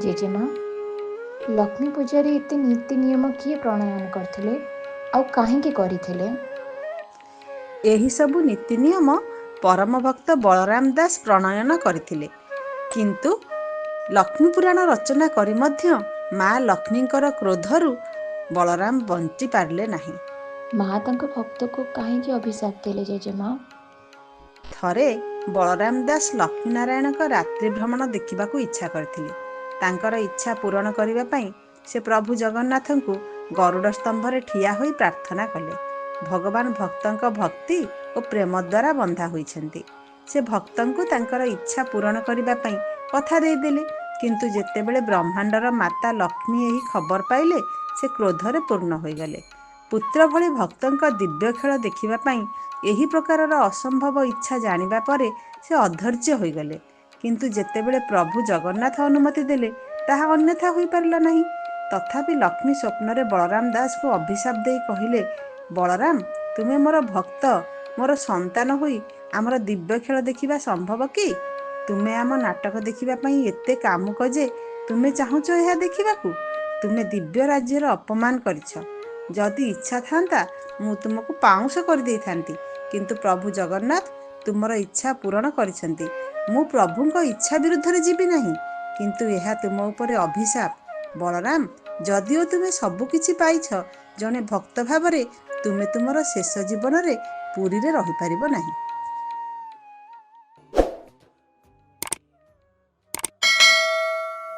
ଜେଜେମା, ଲକ୍ଷ୍ମୀ ପୂଜାରେ ଏତେ ନୀତି ନିୟମ କିଏ ପ୍ରଣୟନ କରିଥିଲେ ଆଉ କାହିଁକି କରିଥିଲେ? ଏହିସବୁ ନୀତି ନିୟମ ପରମ ଭକ୍ତ ବଳରାମ ଦାସ ପ୍ରଣୟନ କରିଥିଲେ। କିନ୍ତୁ ଲକ୍ଷ୍ମୀ ପୁରାଣ ରଚନା କରି ମଧ୍ୟ ମା ଲକ୍ଷ୍ମୀଙ୍କର କ୍ରୋଧରୁ ବଳରାମ ବଞ୍ଚି ପାରିଲେ ନାହିଁ। ମା ତାଙ୍କ ଭକ୍ତକୁ କାହିଁକି ଅଭିଶାପ ଦେଲେ ଜେଜେମା? ଥରେ ବଳରାମ ଦାସ ଲକ୍ଷ୍ମୀନାରାୟଣଙ୍କ ରାତ୍ରି ଭ୍ରମଣ ଦେଖିବାକୁ ଇଚ୍ଛା କରିଥିଲେ। ତାଙ୍କର ଇଚ୍ଛା ପୂରଣ କରିବା ପାଇଁ ସେ ପ୍ରଭୁ ଜଗନ୍ନାଥଙ୍କୁ ଗରୁଡ଼ ସ୍ତମ୍ଭରେ ଠିଆ ହୋଇ ପ୍ରାର୍ଥନା କଲେ। ଭଗବାନ ଭକ୍ତଙ୍କ ଭକ୍ତି ଓ ପ୍ରେମ ଦ୍ୱାରା ବନ୍ଧା ହୋଇଛନ୍ତି। ସେ ଭକ୍ତଙ୍କୁ ତାଙ୍କର ଇଚ୍ଛା ପୂରଣ କରିବା ପାଇଁ କଥା ଦେଇଦେଲେ। କିନ୍ତୁ ଯେତେବେଳେ ବ୍ରହ୍ମାଣ୍ଡର ମାତା ଲକ୍ଷ୍ମୀ ଏହି ଖବର ପାଇଲେ, ସେ କ୍ରୋଧରେ ପୂର୍ଣ୍ଣ ହୋଇଗଲେ। ପୁତ୍ର ଭଳି ଭକ୍ତଙ୍କ ଦିବ୍ୟ ଖେଳ ଦେଖିବା ପାଇଁ ଏହି ପ୍ରକାରର ଅସମ୍ଭବ ଇଚ୍ଛା ଜାଣିବା ପରେ ସେ ଅଧୈର୍ଯ୍ୟ ହୋଇଗଲେ। କିନ୍ତୁ ଯେତେବେଳେ ପ୍ରଭୁ ଜଗନ୍ନାଥ ଅନୁମତି ଦେଲେ, ତାହା ଅନ୍ୟଥା ହୋଇପାରିଲା ନାହିଁ। ତଥାପି ଲକ୍ଷ୍ମୀ ସ୍ୱପ୍ନରେ ବଳରାମ ଦାସଙ୍କୁ ଅଭିଶାପ ଦେଇ କହିଲେ, ବଳରାମ, ତୁମେ ମୋର ଭକ୍ତ, ମୋର ସନ୍ତାନ ହୋଇ ଆମର ଦିବ୍ୟ ଖେଳ ଦେଖିବା ସମ୍ଭବ କି? ତୁମେ ଆମ ନାଟକ ଦେଖିବା ପାଇଁ ଏତେ କାମୁକ ଯେ ତୁମେ ଚାହୁଁଛ ଏହା ଦେଖିବାକୁ? ତୁମେ ଦିବ୍ୟ ରାଜ୍ୟର ଅପମାନ କରିଛ। ଯଦି ଇଚ୍ଛା ଥାନ୍ତା, ମୁଁ ତୁମକୁ ପାଉଁଶ କରିଦେଇଥାନ୍ତି। କିନ୍ତୁ ପ୍ରଭୁ ଜଗନ୍ନାଥ ତୁମର ଇଚ୍ଛା ପୂରଣ କରିଛନ୍ତି। ମୁଁ ପ୍ରଭୁଙ୍କ ଇଚ୍ଛା ବିରୁଦ୍ଧରେ ଯିବି ନାହିଁ। କିନ୍ତୁ ଏହା ତୁମ ଉପରେ ଅଭିଶାପ। ବଳରାମ, ଯଦିଓ ତୁମେ ସବୁକିଛି ପାଇଛ, ଜଣେ ଭକ୍ତ ଭାବରେ ତୁମେ ତୁମର ଶେଷ ଜୀବନରେ ପୁରୀରେ ରହିପାରିବ ନାହିଁ।